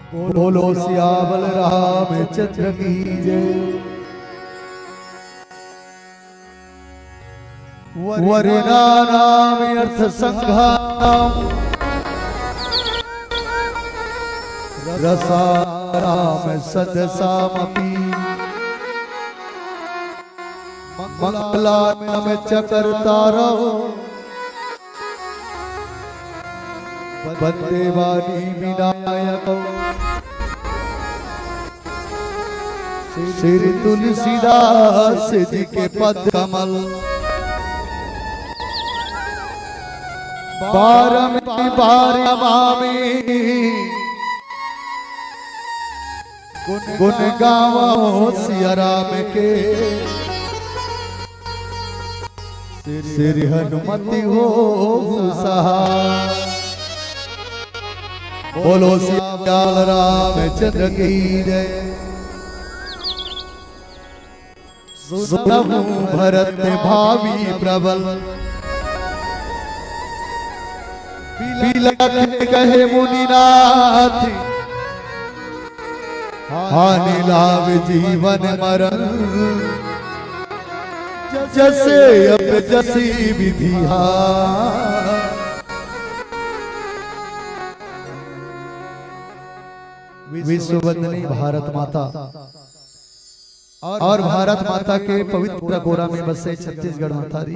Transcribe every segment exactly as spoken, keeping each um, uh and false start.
बोलो सियावर रामचंद्र की जय। वरणानाम अर्थ संघाम रसानाम सदसामपि। मंगलानाम चकरतारो वंदे वाणी विनायक। श्री तुलसीदास जी के पद कमल। बारम बार मामी गुण गावो सिया राम के। श्री हनुमति हो सहाय। बोलो सियावर रामचंद्र की जय। सुनहु भरत भावी प्रबल। बिलख कहे मुनिनाथ। हानि लाभ जीवन मरण। जसे अब जसी विधि हार। विश्ववंदनी भारत माता और भारत माता के पवित्र गोरा में बसे छत्तीसगढ़ महतारी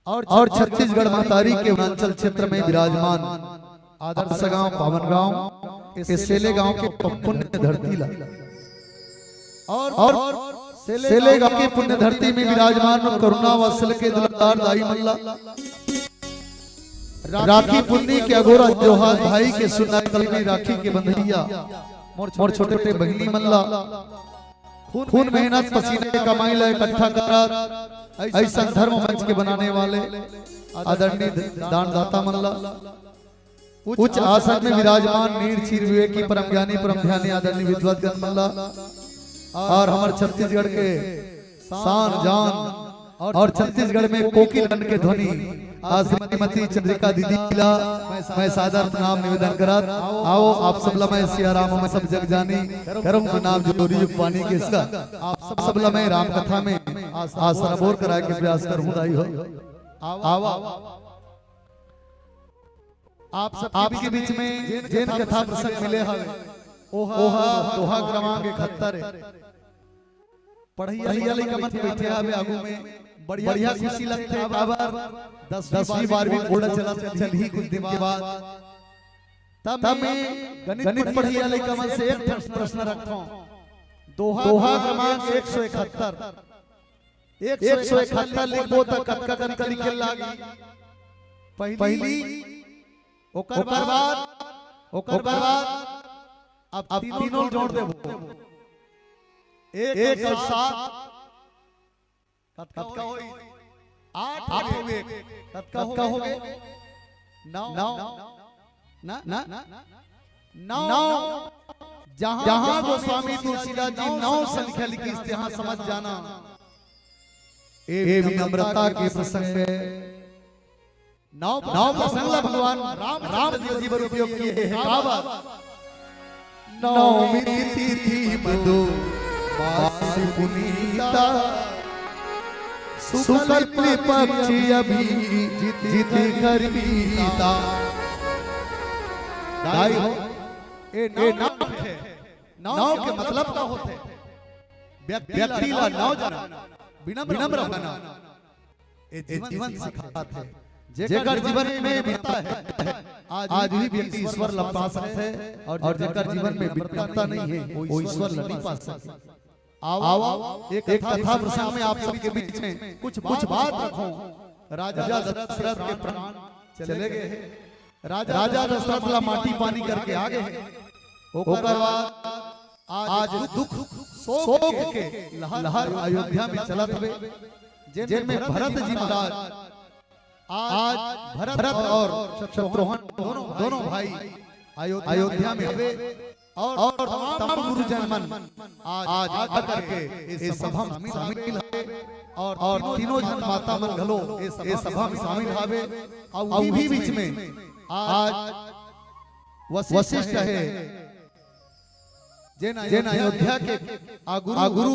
और छत्तीसगढ़ महतारी के वनांचल क्षेत्र में विराजमान आदर्श गांव, पावन गांव, इस सेले गांव के पुण्य धरती ला और सेले गांव के पुण्य धरती में विराजमान करुणा वात्सल्य के दुलार दाई मन ला राखी पुन्नी के अगोरा जोहार भाई के सुन्नत कलमी राखी के बंधइया मोर छोटे छोटे बहिनी मन ला खून मेहनत पसीना के कमाई ला इकट्ठा करत ऐसन धर्म मंच के बनाने वाले आदरणीय दानदाता मन ला उच्च आसन में विराजमान नीर चीर विवेकी परम ज्ञानी परम ध्यानी आदरणीय विद्वत गण मन ला और हमर छत्तीसगढ़ के शान जान और छत्तीसगढ़ में कोकिल बन के ध्वनि आ श्रीमती चंद्रिका दीदी ला मैं सादर प्रणाम निवेदन करत। आओ आप सब ला मैं सिया राम में सब जग जानी करूँ प्रणाम जोरी जुग पानी के इसका आप सब ला मैं राम कथा में आ सरोवर कराए के प्रयास करूँ दाई हो। आओ आप सबके बीच में जेन कथा प्रसंग मिले हवे ओहा दोहा क्रमांक इकहत्तर है। पढ़इया लइका मन बैठे हवे आगू में बढ़िया खुशी लगथे काबर दसवीं बारहवीं बोर्ड चलत चलही कुछ दिन के बाद। तब मैं गणित पढ़इया लइका मन से एक ठन प्रश्न रखथों। दोहा क्रमांक एक सौ इकहत्तर एक सौ इकहत्तर लिखबो त कतका कतका लिखे लागी? पहली, ओकर बाद ओकर बाद अब तीनों जोड़ देबो। एक और सात कतका होई? आठ हो गे। कतका हो गे? नौ। नौ। ना ना नौ। जहां गोस्वामी तुलसीदास जी नौ संख्या लिखिस तहां समझ जाना ए विनम्रता के प्रसंग में नौ नौ प्रसंग ला भगवान राम राम जी बर उपयोग किए हे काबर नवमी तिथि मधु मास पुनीता शुक्ल पक्ष अभी जित कर बीता। दाई हो ए नौ है। नौ के मतलब का होथे? व्यक्ति ला नौ जाना विनम्र होना। ए जीवन सिखात हे। जेकर जीवन में विनम्रता हे आज भी व्यक्ति ईश्वर ला पा सकथे और जेकर जीवन में विनम्रता नहीं हे वो ईश्वर ला नहीं पा सकथे। आओ एक कथा प्रसंग में आप सबके बीच में कुछ कुछ बात रखों। राजा दशरथ के प्राण चले गए हे। राजा दशरथ ला माटी पानी करके आ गए हे। ओकर बाद आज दुख शोक के लहर अयोध्या में चलत हवे। जेन में भरत जी महाराज आज भरत और शत्रुघ्न दोनों भाई अयोध्या में हवे और तमाम गुरुजन मन आज आकर के इस सभा में शामिल हवे और तीनों जन माता मन घलो इस सभा में शामिल हवे। और उही बीच में आज वशिष्ठ हे, जेन अयोध्या के आगुरु,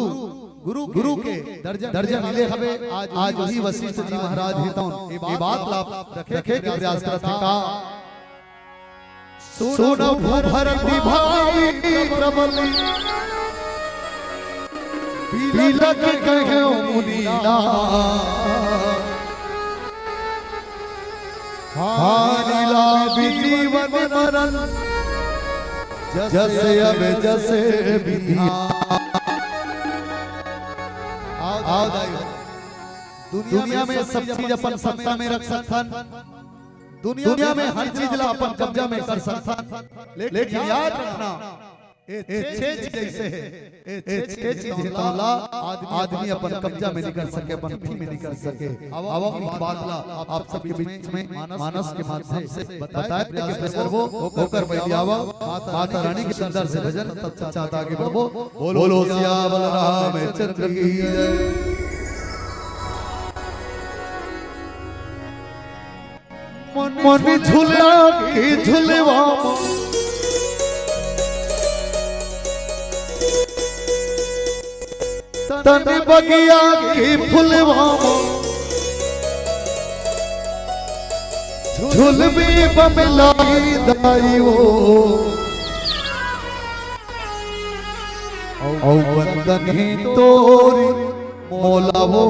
गुरु, गुरु के दर्जा मिले हवे। आज वही वशिष्ठ जी महाराज हे तौन ये बात ला रखे के प्रयास करत हे का। सुनहु भरत भाई प्रबल बिलख कहेउ मुनीना। हानि लागी जीवन मरण जस अब जस विधान। आओ, आओ दाई हो। दुनिया में सब चीज अपन सत्ता में रख सकथन, दुनिया में हर चीज ला अपन कब्जा में कर सकथन, लेकिन याद रखना, ए छे चीज जैसे हे, ए छे चीज हे तौला आदमी अपन कब्जा में नहीं कर सके, अपन पीठी में नहीं कर सके। अब एक बात ला आप सबके बीच में मानस के माध्यम से बताए के प्रयास करबो, ओकर पहले आवा माता रानी के सुंदर से भजन, तब चाहता आगे बढ़बो। बोलो सियावर रामचंद्र की जय। मन झुला के झुलवा म, तन बगिया के फुलवा म, झुलबे बम लाई दाई वो। औ बंदन हे तोरी मोला वो।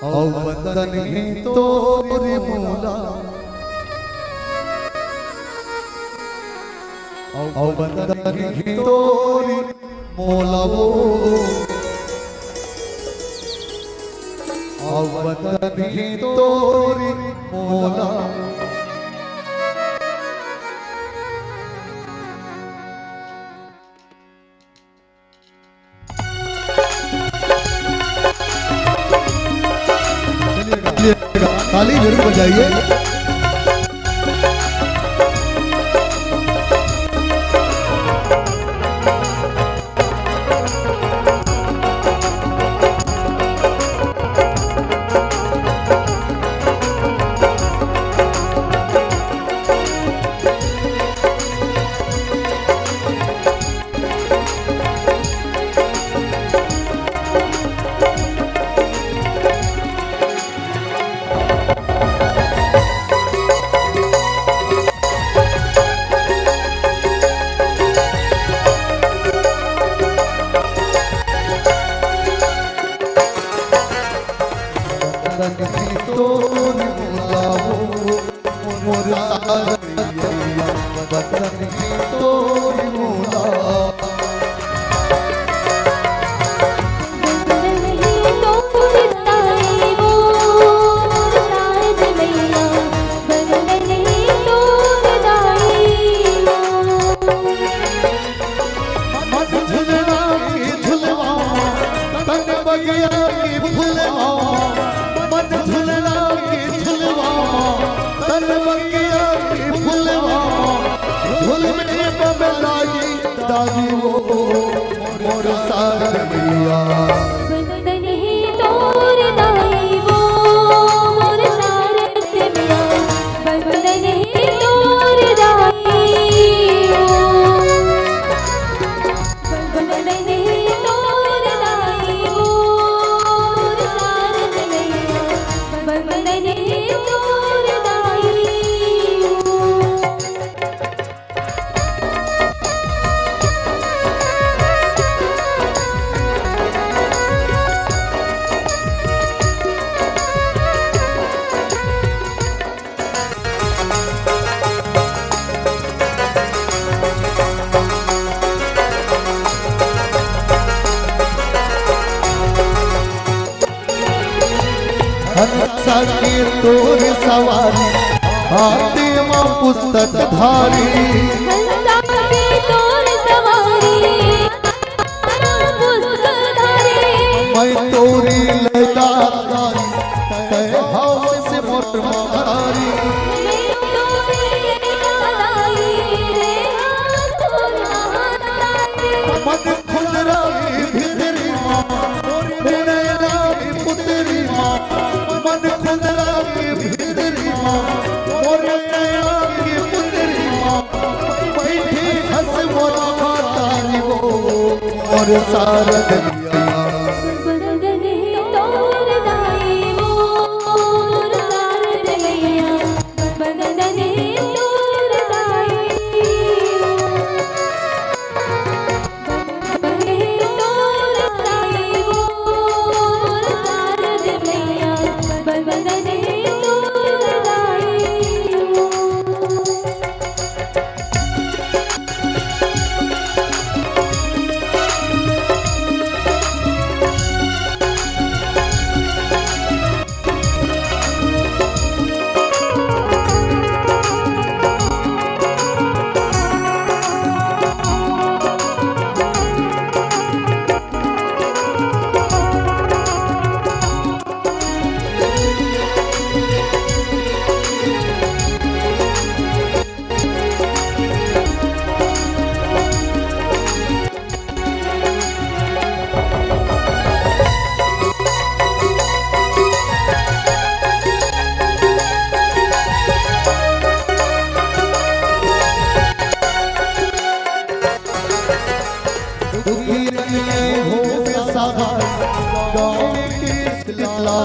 औ बंदन हे तोरी मोला, औ बंदन हे तोरी मोला वो, औ बंदन हे तोरी मोला। चलिएगा, ताली जरूर बजाइए। मन झुलना के झुलवा, तन बगिया के फुलवा। मन झुलना के झुलवा, तन बगिया के फुलवा। झुलबे बम लाई दाई वो मोर साजनिया। बंदन हे तोर दाई वो मोर साजनिया। बंदन हे तोर दाई वो। हंसा के तोर सवारी, हाथे म पुस्तक धारी। हंसा के तोर सवारी, हाथे म पुस्तक धारी। मैं तोरी लैला लाई, तै हवस मोर महतारी। मन खुंदरा के भीतरी माँ, मोर नैना के पुतरी माँ। मन खुंदरा के भीतरी माँ, मोर नैना शारद मैया। बंदन हे तोर दाई मोर शारद मैया, बंदन हे तोर दाई। दुखी रहिए हो सहाय, गाँव के शीतला।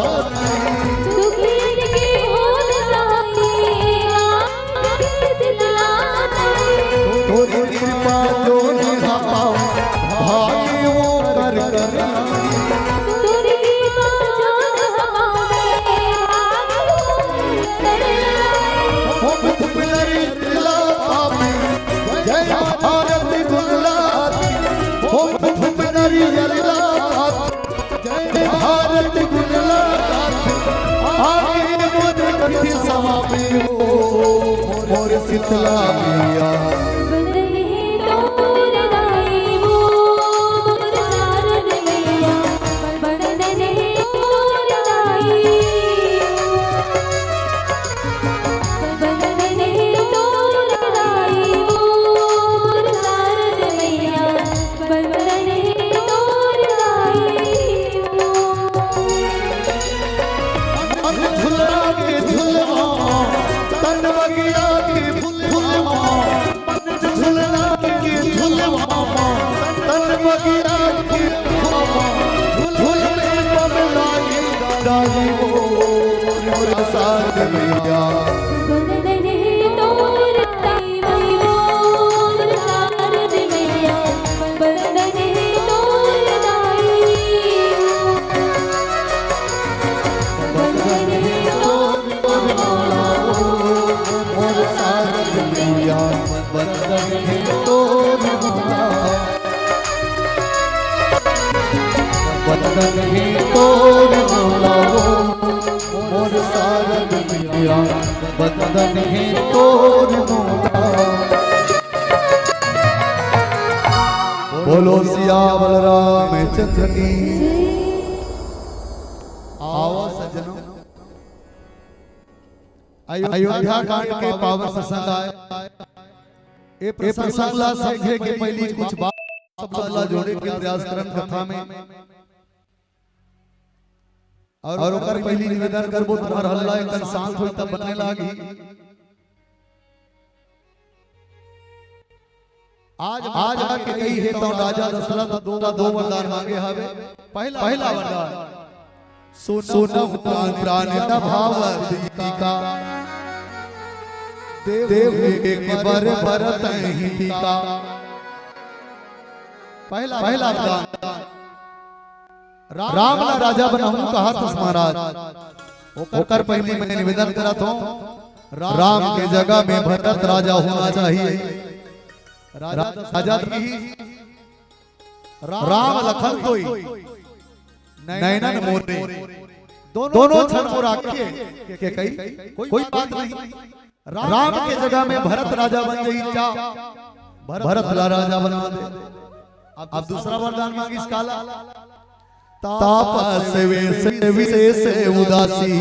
दुखी रहिए हो सहाय, गाँव के शीतला। तोरी कृपा जो निहा पाऊँ, भाग्य वो कर कर। तोरी कृपा जो निहा पाऊँ, भाग्य वो कर कर। हो मुख बिलरी अल्लाह पापी, जय भारत गुजरात। हो मुख बिलरी अल्लाह पापी, जय भारत गुजरात। आगे मोर कथी समापी हो, मोर शीतला मैया। बंदन हे तोर दाई मोर शारद मैया, बंदन हे तोर दाई। बंदन हे तोर दाई मोर शारद मैया, बंदन हे तोर दाई। मन झुलना के झुलवा, तन बगिया के फुलवा। मन झुलना के झुलवा, तन बगिया के फुलवा। झुलने पगलाई डाली वो मोर शारद मैया। बंदन हे तोर दाई मोर शारद मैया, बंदन हे तोर दाई। बंदन हे तोर मोर शारद मैया, बंदन हे तोर मोला। बंदन हे तोर मोला, मोर शारद मैया, बंदन हे तोर मोला। बोलो सियावर रामचंद्र की। आवा सज्जनों, अयोध्या कांड के पावन प्रसंग आय। ए प्रसंग ला समझे के पहिली कुछ बात शब्द ला जोड़े के प्रयास करन कथा में। अउ ओकर पहिली निवेदन करबो, तुम्हर हल्ला एकदम शांत होई तब बने लागी। आज, आज आके कही हे तो राजा दशरथ दो, दो वरदान मांगे हवे। पहिला, पहिला वरदान, सुनहु प्राण, प्राण न भाव दीपिका, देहु एक बर भरत ही टीका। पहिला, पहिला वरदान, राम ला राजा बनाहूं कहत हस महाराज। ओकर पहिली मैं निवेदन करत हूं, राम के जगह में भरत राजा होना चाहिए। राजा, राजा की राम लखन कोई नैनन मोरे, दोनों झन मोर आँखी के कही, कोई बात नहीं। राम के जगह में भरत राजा बन जाही, जा भरत ला राजा बना दे। अब दूसरा वरदान मांगिस काला, तापस वेश विशेष उदासी,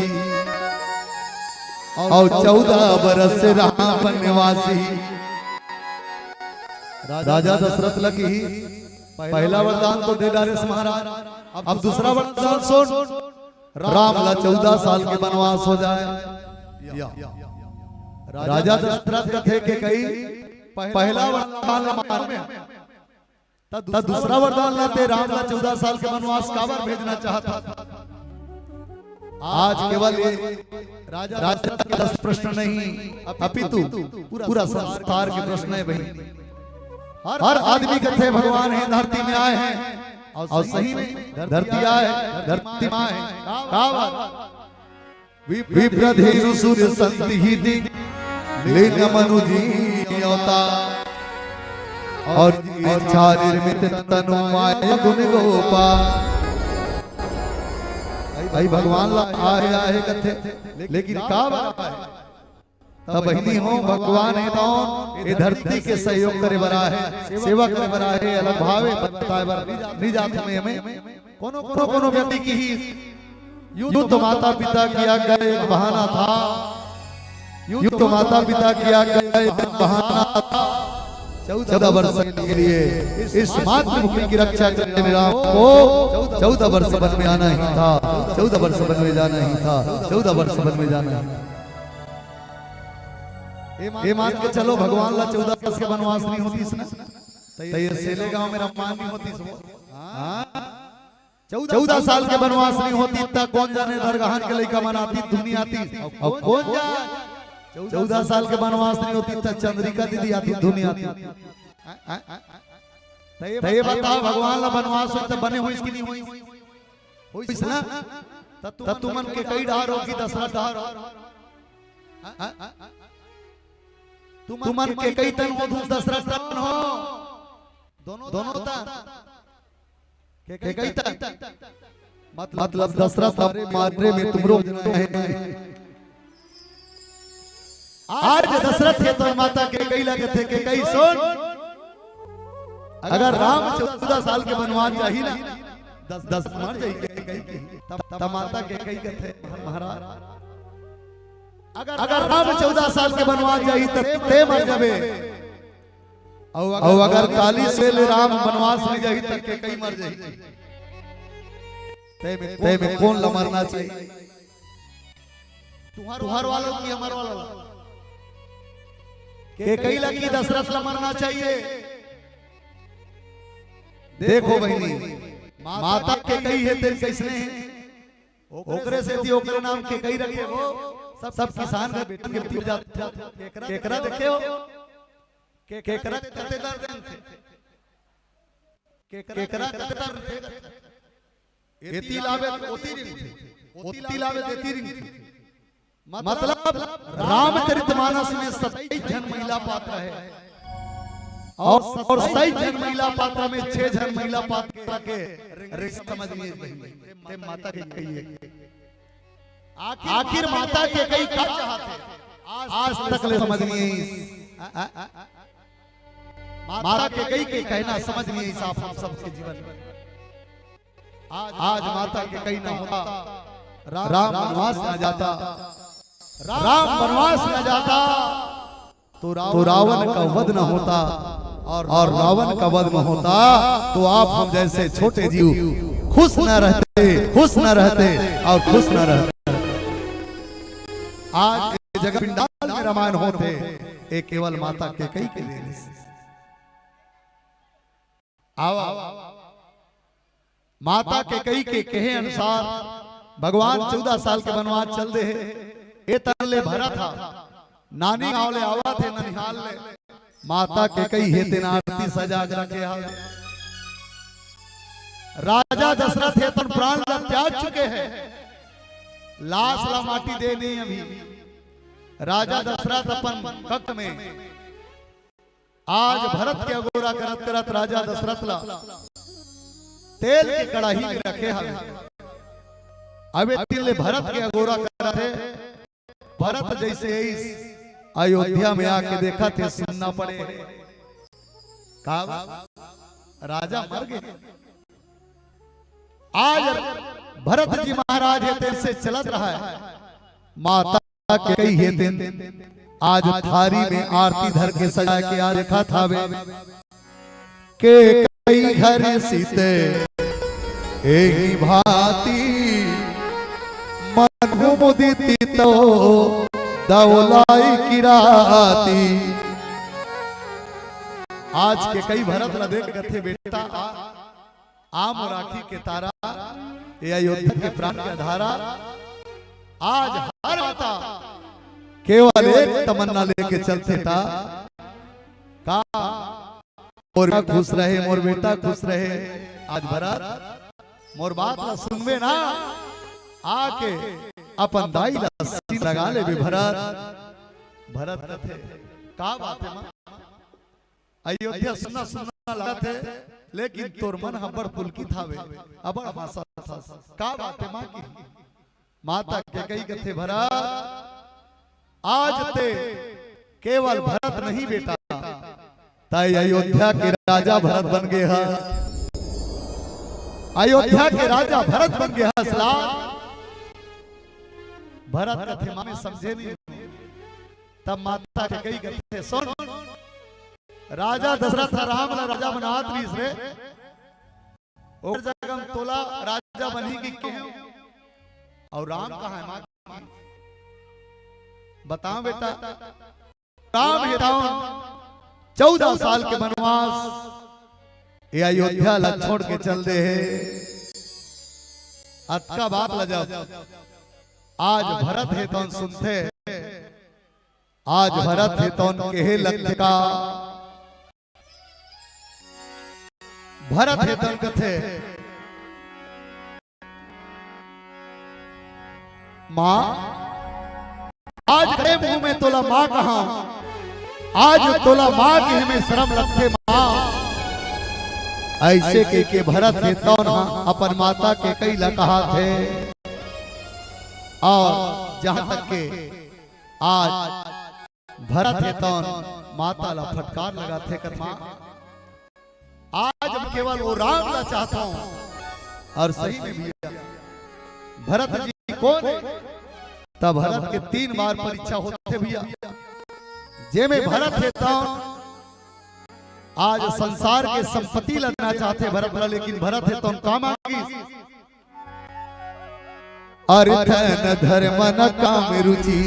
अउ चौदह बरस रहा वनवासी। राजा दशरथ ला किही, पहिला वरदान तो दे डारेस महाराज, अब दूसरा वरदान सुन, राम ला चौदह साल के वनवास हो जाए। या। राजा दशरथ कथे के कही, पहिला वरदान ला मान में त दूसरा वरदान ला ते राम ला चौदह साल के वनवास काबर भेजना चाहत हस? आज केवल ये राजा दशरथ के दस प्रश्न नहीं, अपितु पूरा संसार के प्रश्न हे भाई। हर आदमी कथे भगवान हे, धरती में आए हैं, और सही में धरती आए, धरती में आए हैं। का बात? विप्रधीरु सुर संत ही दिन, लीन मनु जी अवतार। और इच्छा निर्मित तनु माया गुण गोपाल। भाई भगवान ला आहे आहे कथे, लेकिन का बात हे? तब बहिनी हो, भगवान हे तौन, ये धरती के सहयोग करे बर आहे, सेवा करे बर आहे, अलग भावे बताए बर नहीं जात में हमें। कोनो कोनो व्यक्ति की ही यूं तो माता पिता की आज्ञा एक बहाना था, यूं तो माता पिता की आज्ञा एक बहाना था। चौदह वर्ष के लिए इस मातृभूमि की रक्षा करने राम को चौदह वर्ष वन में आना ही था, चौदह वर्ष वन में जाना ही था, चौदह वर्ष वन में जाना ही था। ये मान के चलो, भगवान ला चौदह वर्ष के वनवास नहीं होतिस ना, त ये सेले गांव में रामायण नहीं होतिस। हाँ, चौदह साल के वनवास नहीं होतिस त कोन जाने दरगाहन के लइका मन आतिस, धुनी आतिस। और कोन जाने चौदह साल के वनवास नहीं होतिस त चंद्रिका दीदी आतिस, धुनी आतिस। त ये बताओ, भगवान ला वनवास होतिस त बने होतिस कि नहीं होतिस? होतिस ना? त तुमन के कई डहर हो कि दशरथ डहर हो? तुमन के कई तन हो, दशरथ तन हो, दोनों तन। के, के कई तन? मतलब दशरथ हमारे मारे में तुम लोग है। आज दशरथ हे तो माता कैकई लगत हे, कैकई सुन, अगर राम चौदह साल के वनवास जाही ना, दस दस मर जाही कैकई के, तब तब माता कैकई कथे, महाराज, अगर राम चौदह साल के वनवास जाही त ते मर जाबे। अउ अगर काली से ले राम वनवास में जाही त कैकई मर जाही। ते में कोन ला मरना चाहिए? तुहर वाला कि हमर वाला? कैकई ला कि दशरथ ला मरना चाहिए? देखो बहिनी, माता कैकई हे तेन कैसने हे, ओकरे सेती ओकरे नाम कैकई रखे हो। सब किसान के बेटा के बेटी जात केकरा देखे हो? केकरा कते दर देथे? केकरा कते दर देथे? एती लाबे त ओती रिंगथे, ओती लाबे त एती रिंगथे। मतलब रामचरितमानस में सत्ताईस झन महिला पात्र हे, और सत्ताईस झन महिला पात्र में छह झन महिला पात्र के रिंग समझ नहीं आई। ते माता कैकई हे। आखिर माता कैकई का चाहत हे, आज तक ले समझ नहीं आई। माता कैकई के कहना समझ नहीं आई साहब हम सबके जीवन में। आज माता कैकई ना होता, राम वनवास ना जाता, राम वनवास ना जाता, तो रावण का वध न होता, और रावण का वध न होता तो आप हम जैसे छोटे जीव खुश न रहते, खुश न रहते और खुश न रहते। आज ये जगह पंडाल में रामायण होथे, ये केवल माता कैकई के देन हे। आवा, माता कैकई के कहे अनुसार भगवान चौदह साल के वनवास चल दे हे। ए तन ले भरत हा नानी गांव ले आवत हे ननिहाल ले। माता कैकई हे तेन आरती सजा के रखे हा। राजा दशरथ हे तेन प्राण ला त्याग चुके हे, लाश ला माटी दे नहीं अभी। राजा दशरथ अपन कक्ष में आज भरत के अगोरा करत करत राजा दशरथ ला तेल के कड़ाही में रखे हवे। अब ए दिन ले भरत के अगोरा करत हे। भरत जैसे इस अयोध्या में आके देखत हे, सुन्ना पड़े। का राजा मर गे? आज भरत जी महाराज हे तेन से चलत रहा हे। माता कैकई हे तेन आज थारी में आरती धर के सजा के आज देखत हावे। कैकई घर सीते एही भांति मन मुदित तो दौलाई किराती। आज केकई भरत ला देख कथे, "बेटा आ, आ मोर आँखी के तारा, ए अयोध्या के प्राण के अधारा।" आज हर माता केवल एक तमन्ना लेके चलथे ता, का मोर बेटा खुश रहे, मोर बेटा खुश रहे। आज भरत मोर बात ला सुनबे ना, आके अपन दाई ला सीना लगा लेबे भरत। भरत कथे, "का बात हे माँ? अयोध्या सुन्ना सुन्ना लागत हे, लेकिन तोर मन ह बड़ पुलकित हावे, अबड़ हाँसत हस। का बात हे माँ?" की माता केकई कथे, "भरत, आज ते केवल भरत नहीं बेटा, तय अयोध्या के राजा भरत बन गे ह। अयोध्या के राजा भरत बन गे हस लाल।" भरत कथे, "माँ, मैं समझे नहीं।" तब माता केकई कथे, "सुन, राजा दशरथ ह राम ला राजा बनात रहिस रे, ओकर जगह म तोला राजा बनही कि क्यों? अउ राम कहाँ हे माँ? बताओ बेटा।" राम हे तौन चौदह साल के बनवास, ए अयोध्या ला छोड़ के चल दे हे। अतका बात ला जब आज भरत हे तौन सुनथे, आज भरत हे तौन केहे लगथे का, भरत हे तौन कथे, "माँ, आज कहे मुंह में तोला माँ कहा, आज तोला माँ कहे में शरम लगथे माँ।" अइसे कहिके भरत हे तौन ह अपन माता केकई ला कहाथे। अउ जहाँ तक के आज भरत हे तौन माता ला फटकार लगाथे, कथे, "माँ, आज मैं केवल वो राम ला चाहत हौं।" अउ सही में भैया, भरत जी कोन हे? त भरत के तीन बार परीक्षा होथे भैया, जेमे भरत हे तौन आज संसार के संपत्ति ला देना चाहथे भरत ला, लेकिन भरत हे तौन का मांगिस? "अर्थ न धर्म न काम रुचि,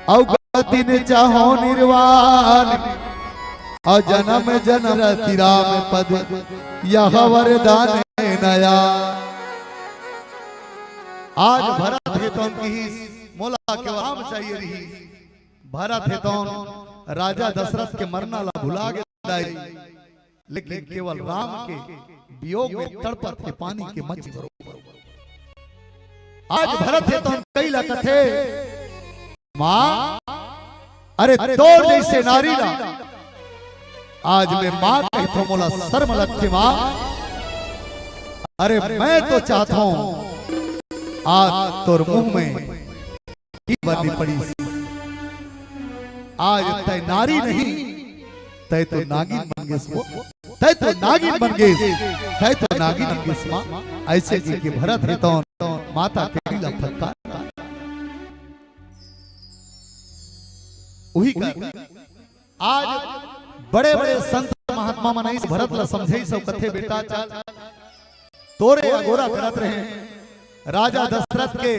अउ गति न चाहो निर्वाण, अउ जन्म जन्म रति राम पद, यह वरदान नया।" आज भरत हे तौन किहिस, "मोला केवल राम चाहिए रहिस।" भरत हे तौन राजा दशरथ के मरना ला भुला गे दाई, लेकिन केवल राम के वियोग में तड़पत हे पानी के मछली बरोबर। आज भरत हे तौन कई ला कथे, "माँ, अरे तोर जइसे नारी ला आज मैं माँ कहिथौं, मोला शर्म लगथे माँ। अरे मैं तो चाहत हौं आज तोर मुंह में घी बरनी पड़िस। आज तय नारी नहीं, तय तो नागिन बन गेस वो, तय तो नागिन बन गेस, तय तो नागिन बन गेस माँ।" अइसे कहिके भरत हे तौन माता केकई ला फटकार। उही कर आज बड़े-बड़े संत महात्मा मन आइस, भरत ला समझाइस अउ कथे, "बेटा चल, तोरे अगोरा करत रहे, राजा दशरथ के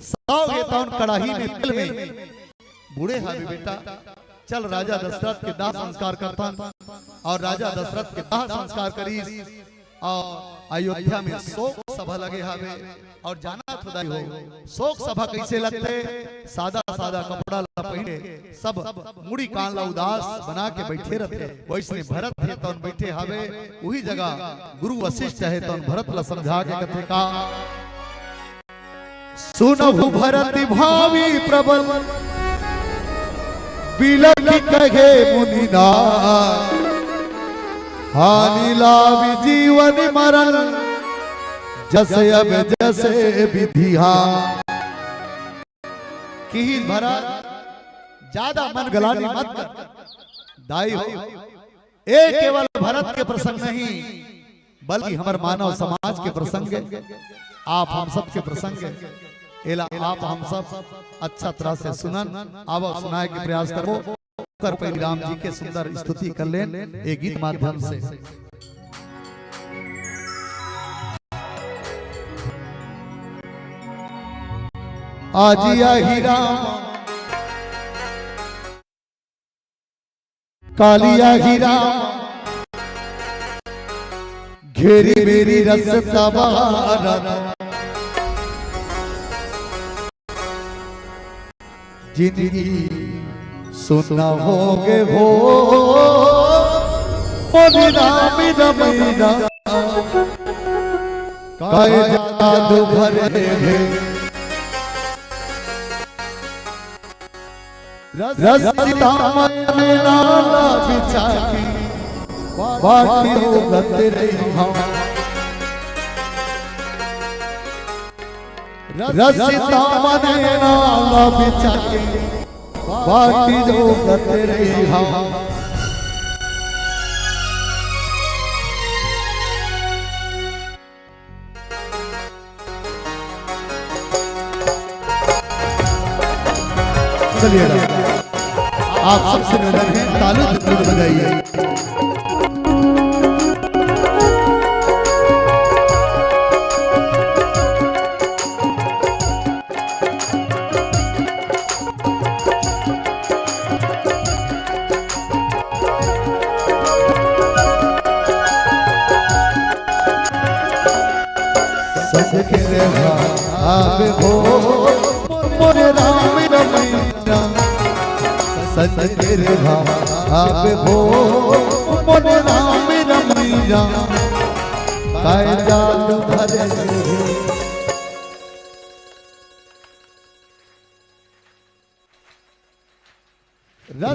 सौ हे तौन कड़ाही में तेल में बूड़े हावे बेटा, चल राजा दशरथ के दाह संस्कार करथन।" अउ राजा दशरथ के दाह संस्कार करिस। अउ अयोध्या में शोक सभा लगे हावे। अउ जानत हो दाई हो, शोक सभा कइसे लगथे? सादा सादा कपड़ा ला पहिने सब मुड़ी कान ला उदास बना के बइठे रथे। वइसने भरत हे तौन बइठे हावे, उही जगह गुरु वशिष्ठ हे तौन भरत ला समझा के कथे का, "सुनहु भरत भावी प्रबल, बिलखि कहे मुनिना, हानि लाभ जीवन मरण, जस अब जस विधि हा।" किहिस भरत, ज्यादा मन गलानी मत कर दाई हो। ए केवल भरत के प्रसंग नहीं, बल्कि हमर मानव समाज के प्रसंग हे, आप हम सब के प्रसंग हे। एला आप हम सब अच्छा तरह से सुनन, आवव सुनाए के प्रयास करबो। ओकर पहिली राम जी के सुंदर स्तुति कर लेन ए गीत माध्यम से। आज आही राम कालिया हीरा घेरी मेरी रस्ता बहारा। जिंदगी सुना होगे हो, मोरे राम रमैया, काय जादू भरे हे। रसिता मन नाला बिछा के, बाटी रोगत रही हम। रसिता मन नाला बिछा के, बाटी रोगत रही हम। चलिए, आप सबसे निवेदन है, ताली जरूर बजाइए। सच के रहा आवे हो, मोरे राम रमैया। सच के रहा आवे हो, मोरे राम रमैया। काय जादू भरे हे।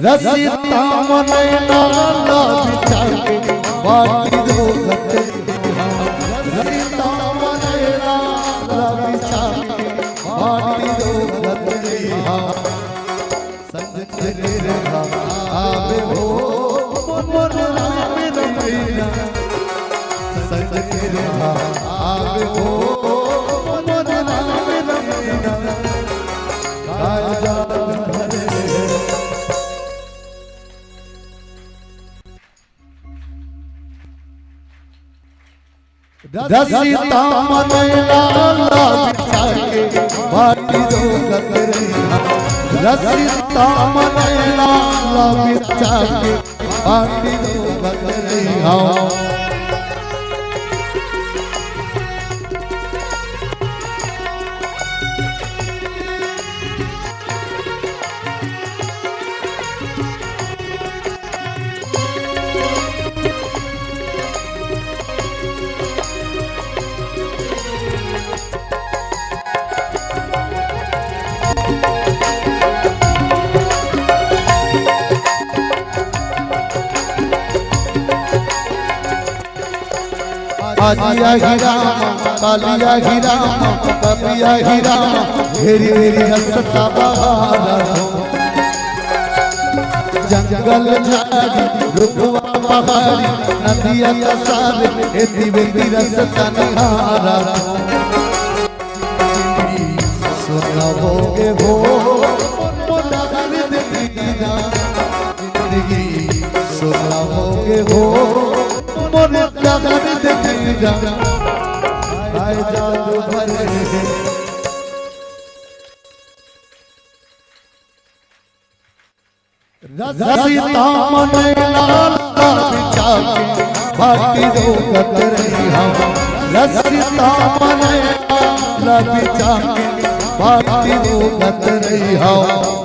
रसिता मन नाला बिछा के, बाटी रोगत रही हम। रसिता मन नाला बिछा के, बाटी रोगत रही हम। संग के रहा आवे हो, मोर राम रमैया। संग के रहा आवे हो, मोर राम रमैया। काय जादू भरे हे। रसिता मन नाला बिछा के, बाटी रोगत रही हम। रसिता मन नाला बिछा के, बाटी रोगत रही हम। आजिया ही राम, कालिया ही राम, कपिया ही राम, घेरी घेरी रस्ता बहारा हो। जंगल झाड़ी, रुखवा पहाड़ी, नदिया कसार, एती बेती रस्ता निहारा हो। सुना होगे हो, मोर दर्द दीना। जिंदगी सुना होगे हो, मोर दर्द दीना। काय जादू भरे हे। रसिता मन नाला बिछा के, बाटी रोगत रही हम। रसिता मन नाला बिछा के, बाटी रोगत रही हम।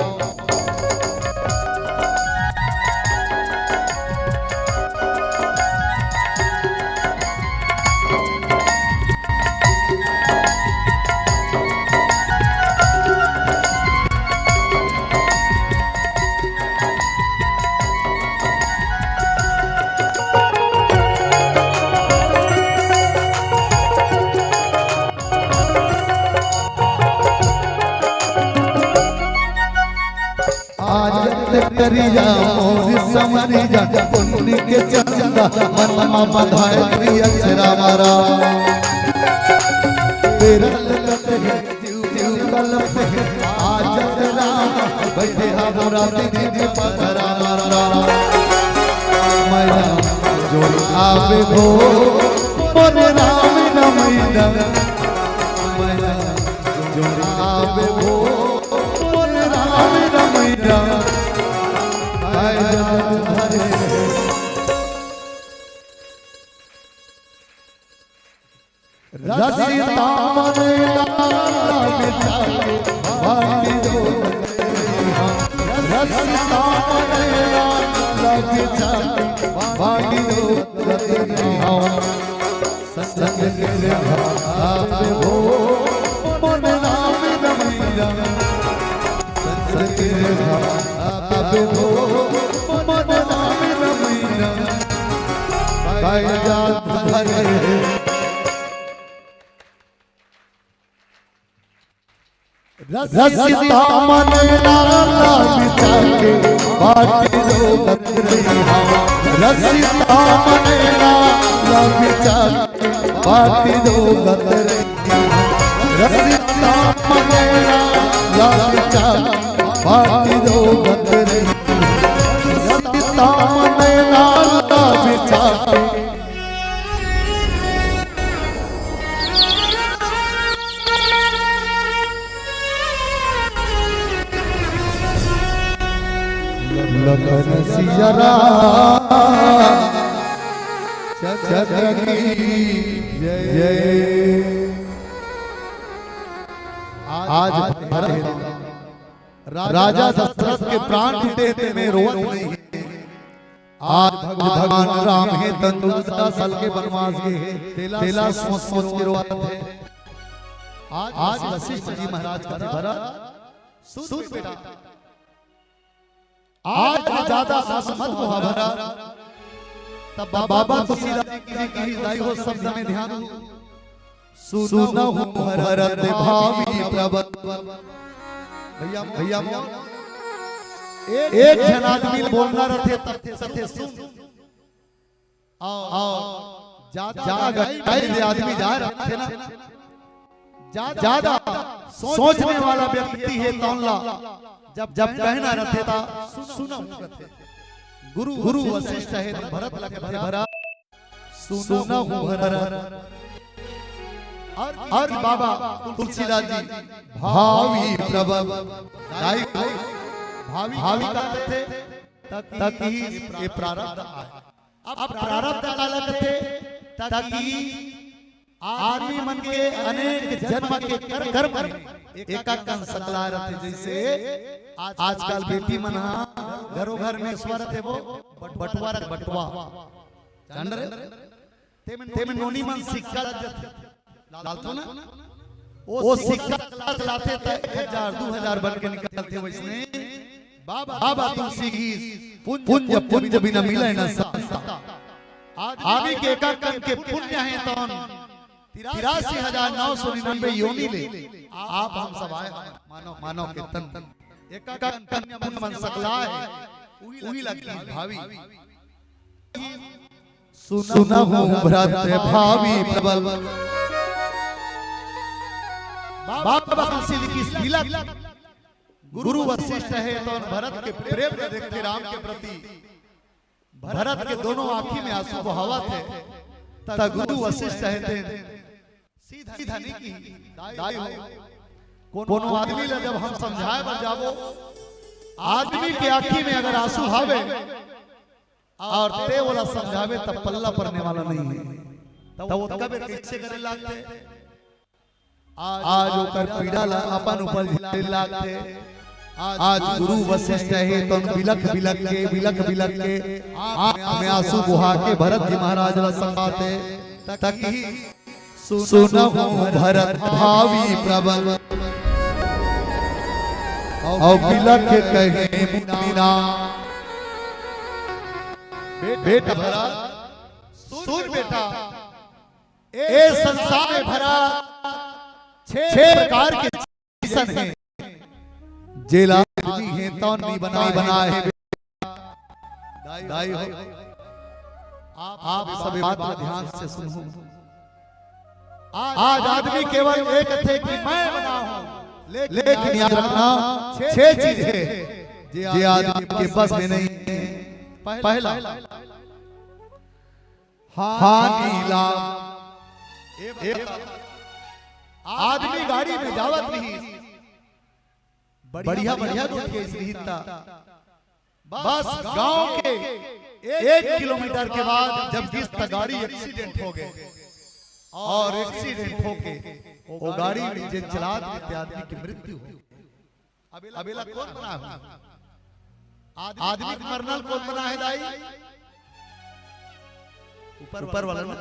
आज करिया मोर संवरिया, पुन्नी के चंदा, मन मा बंधाए करिया अक्षरा मारा। तेरा लगत हे जीव, जीव कलप हे, आज राम, बैठे हा मोरा दीदी पथरा मारा। मैया जोड़ी आवे हो, मोरे राम रमैया। मैया जोड़ी आवे हो, मोरे राम रमैया। काय जादू भरे रसिता मनैना लग जाके बाटी दो गतरी हवा। संग के रहा आप हो मन नाम रमैया। संग के रहा आप हो मन नाम रमैया। काया जात भरे रसिता मनैना लग जाके बाटी दो गतरी हवा। रसिता मनैना लग जाके बाटी दो गतरी हवा। रसिता मनैना लग जाके बाटी दो गतरी हवा। रसिता मनैना लग जाके लखन सिया राम चंद्र की जय। आज भरत राजा दशरथ के प्राण टूटे ते में रोवत नहीं है। आज भगवान राम हे तन चौदह साल के वनवास गे हे, तेला सोच सोच के रोवत हे। आज वशिष्ठ जी महाराज कथे भरत सुन बेटा, आज ज्यादा आंसू मत बहा भरत। तब बाबा तुलसीदास जी की दाई हो शब्द में ध्यान दो। सुनहु भरत भावी प्रबल। भैया भैया एक झन आदमी बोलना रथे तब सथे सुन। और ज्यादा गहराई में आदमी जा रहे थे ना, ज्यादा सोचने वाला व्यक्ति हे तौन ला जब जब कहना रथे ता सुनहु कथे। गुरु गुरु वशिष्ठ हे त भरत ला कथे भरत सुनहु भरत। और बाबा तुलसीदास जी भावी प्रबल दाई भावी भावी का थे तक ही ये प्रारब्ध आए। अब प्रारब्ध काला कथे? ताकि आदमी मन के अनेक जन्म के कर-, कर्म एका कन सकला रथे। जैसे आज, आजकल बेटी मन हा घरो घर में स्वर थे वो बटुआ रख बटुआ। जान रहे? तेमे नोनी मन सिक्का डालथो ना, वो सिक्का लाथे त एक हजार, दू हजार बन के निकलथे। वैसने बाबा तुलसी की पुंज, पुंज बिना मिले न संत। आदमी के एका कन के पुण्य हे तौन तिरासी हजार नौ सौ निन्यानवे योनि ले आप हम सब आए हन मानव, मानव के तन। एका कन पुण्य मन सकला हे, उही लगी भावी। सुनहु भरत भावी प्रबल। बाबा तुलसी लिखिस बिलख। गुरु वशिष्ठ हे तौन भरत के प्रेम ल देखथे राम के प्रति। भरत के दोनों आंखी में आंसू बहावत हे। त गुरु वशिष्ठ हे तेन सीधा नहीं की दाई हो। कोनो आदमी ला जब हम समझाए बर जाबो, आदमी के आंखी में अगर आंसू हावे और ते ओला समझावे तब पल्ला परने वाला नहीं है, तब वो कबे कैसे करे लागथे? आज ओकर पीड़ा ला अपन ऊपर झेले लागथे। आज गुरु वशिष्ठ हे तौन बिलख बिलख के, बिलख बिलख के आंख में आंसू बहा के भरत जी महाराज ला समझाथे। ताकि सुनहु भरत भावी प्रबल। और बिलख कहे मुनिना। बेटा भरत, सुन बेटा, ए संसार में भरत छह प्रकार के चीजन हे। जेला आदमी हे तौन नहीं बनाए हे। दाई हो, आप सब बात ला ध्यान से सुनहु। आज आदमी केवल एक थे कि मैं बनाहूं, लेकिन याद रखना, छह चीज हे जे आदमी के बस में नहीं हे। पहला, हानि लाभ। आदमी गाड़ी में जावत रही, बढ़िया बढ़िया रोड के इस रही ता। बस गांव के एक किलोमीटर के बाद जब गिस त गाड़ी एक्सीडेंट हो गए और एक्सीडेंट होके वो गाड़ी में जे चलात रहे थे आदमी की मृत्यु हो गई। अब एला कोन बनाए हो? आदमी के मरना ल कोन बनाए हे दाई? ऊपर वाला ना।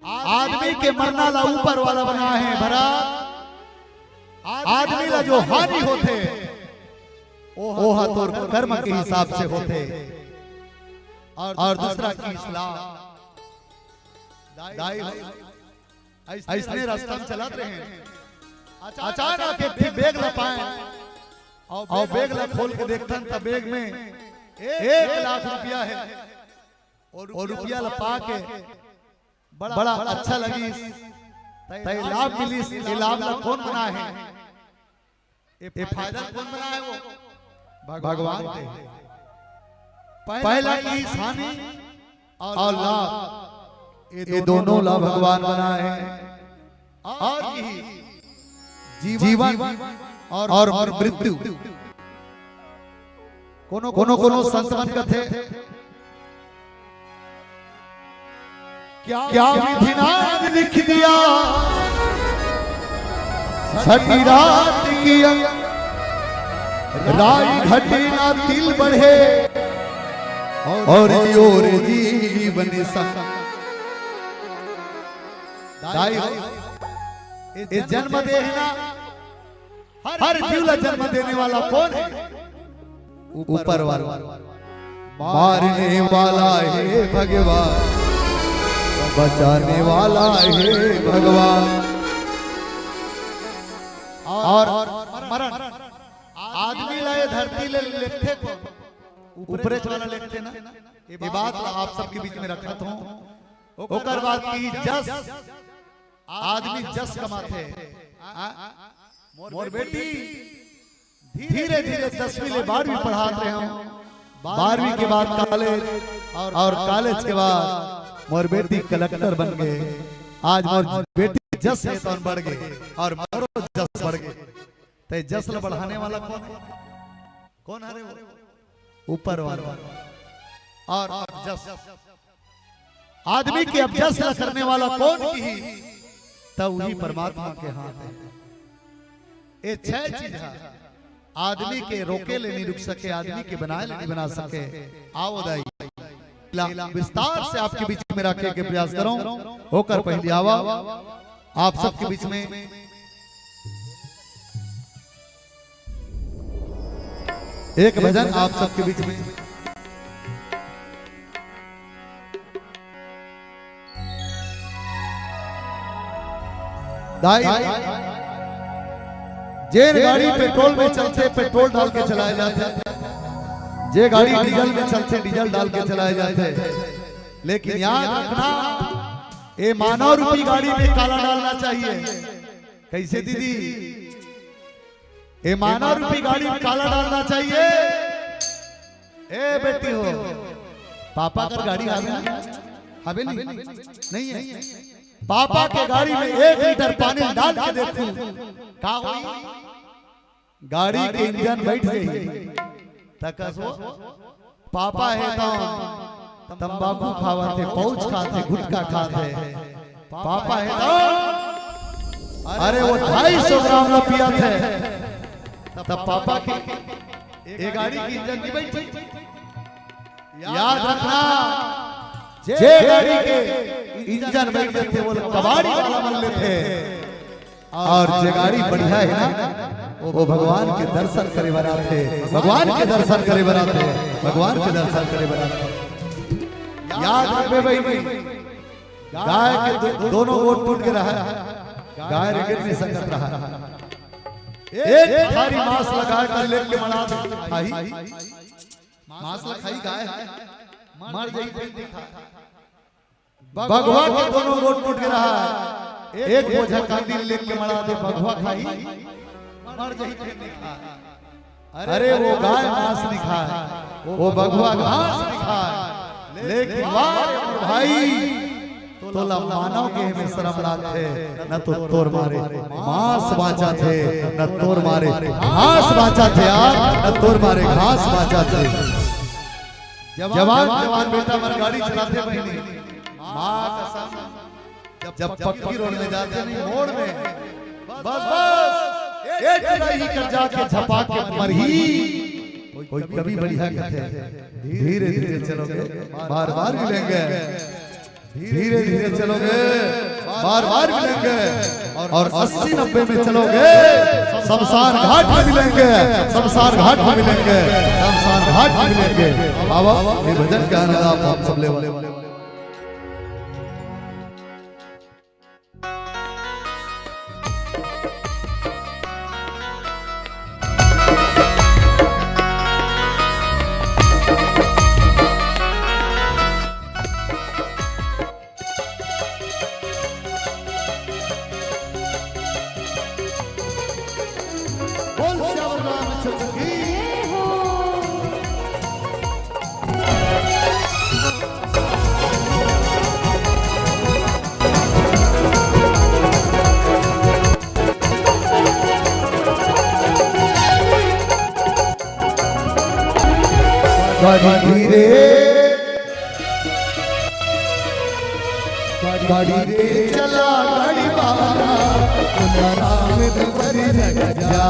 आदमी के मरना ला ऊपर वाला बनाए हे भरत। आदमी ला जो हानि होथे, ओह तोर कर्म के हिसाब से होथे। अउ दूसरा चीज ला, दाई हो, अइसने रस्ता म चलत रहेन, अचानक एक ठी बेग ला पाएन, अउ बेग ला खोल के देखथन त बेग में एक लाख रुपया हे। अउ रुपया ला पा के बड़ा अच्छा लगिस, त ए लाभ मिलिस। ए लाभ ला कोन बनाए हे? ए फायदा कोन बनाए हे? वो भगवान दे। पहला चीज हानि अउ लाभ, ए दोनों ला भगवान बनाए हे। अउ इही जीवन अउ मृत्यु। कोनो कोनो संत मन कथे, क्या विधि नाम लिख दिया, छठी रात की अंग, राई घटे ना तिल बढ़े, अउ यो रे जीवन संग। दाई हो, ए जन्म देहे ना, हर जीव ला जन्म देने वाला कोन हे? ऊपर वाला। मारने वाला हे भगवान, बचाने वाला हे भगवान। अउ मरन, आदमी ला ए धरती ले लेथे कोन? ऊपरेच वाला लेथे ना। ए बात ला आप सबके बीच में रखत हों। ओकर बाद की जस आदमी जस कमाथे। आ, मोर बेटी धीरे धीरे दसवीं ले बारहवीं पढ़ात रहे हों, बारहवीं के बाद कॉलेज अउ कॉलेज के बाद मोर बेटी कलेक्टर बन गे। आज मोर बेटी जस हे तौन बढ़ गे अउ मोरो जस बढ़ गे। त ए जस ला बढ़ाने वाला कोन हे? कोन हरे वो? ऊपर वाला। अउ अब जस आदमी के अब जस ला करने वाला कोन किही? त उही परमात्मा के हाथ हे। ए छह चीज हे, आदमी के रोके ले नइ रुक सके, आदमी के बनाए ले नइ बना सके। आओ दाई, ला विस्तार से आपके बीच में रखे के प्रयास करों। ओकर पहली आवा आप सबके बीच में एक भजन आप सबके बीच में। दाई, जेन गाड़ी पेट्रोल में चलथे, पेट्रोल डाल के चलाए जाथे, जे गाड़ी डीजल में चलथे, डीजल डाल के चलाए जाथे। लेकिन याद रखना, ए मानव रूपी गाड़ी में काला डालना चाहिए। कैसे दीदी? ए मानव रूपी गाड़ी में काला डालना चाहिए। ए बेटी हो, पापा कर गाड़ी हावे ना? हावे नहीं? नहीं है। पापा के गाड़ी में एक लीटर पानी डाल के देखू, का होई? गाड़ी के इंजन बैठ जाई। त कसो पापा हे त तंबाकू खावत हे, पाउच खात हे, गुटखा खात हे। पापा हे त, अरे, वो ढाई सौ ग्राम ला पियत हे, तब पापा के ए गाड़ी के इंजन नहीं बैठी। याद रखना, जे गाड़ी के इंजन बैठ जाथे, वो कबाड़ी वाला मन लेथे। अउ जे गाड़ी बढ़िया हे ना, वो भगवान के दर्शन करे बर आथे, भगवान के दर्शन करे बर आथे, भगवान के दर्शन करे बर आथे। याद रखबे बहिनी, गाय के दो, दोनों गोड़ टूट गे रहा, गाय रेंगे नइ सकत रहा। एक थारी मांस ला गाय कर लेके मड़ा दे, खाही। मांस ला खाही गाय, मर जाही फेर नइ खाय। बघवा के दोनों गोड़ टूट गे रहा, एक बोझा कांदी लेके मड़ा दे, बघवा खाही, मर जाही फेर नइ खाय। अरे वो गाय मांस नइ खाय, वो बघवा घास नइ खाय, लेकिन वाह रे मोर भाई, तोला मानव केहे में शरम लागथे, न तो तोर मारे मांस बांचत हे, न तोर मारे घास बांचत हे यार, न तोर मारे घास बांचत हे। जवान, जवान बेटा मन गाड़ी चलाथे बहिनी, माँ कसम, जब पक्की रोड में जाथे नहीं, मोड़ में, बस, बस, ए टुरा इही कर जाके झपा के मरही। कोई कवि बढ़िया कहथे, धीरे धीरे चलोगे, बार बार मिलेंगे। धीरे धीरे चलोगे, बार बार मिलेंगे। और अस्सी नब्बे में चलोगे, शमशान घाट में मिलेंगे, शमशान घाट में मिलेंगे, शमशान घाट में मिलेंगे। बाबा, ये भजन के आनंद आप हम सब लेवल। बोल सियावर रामचंद्र की। गाड़ी धीरे, गाड़ी धीरे चला, गाड़ी वाला, तुला राम दुबरी लग जा।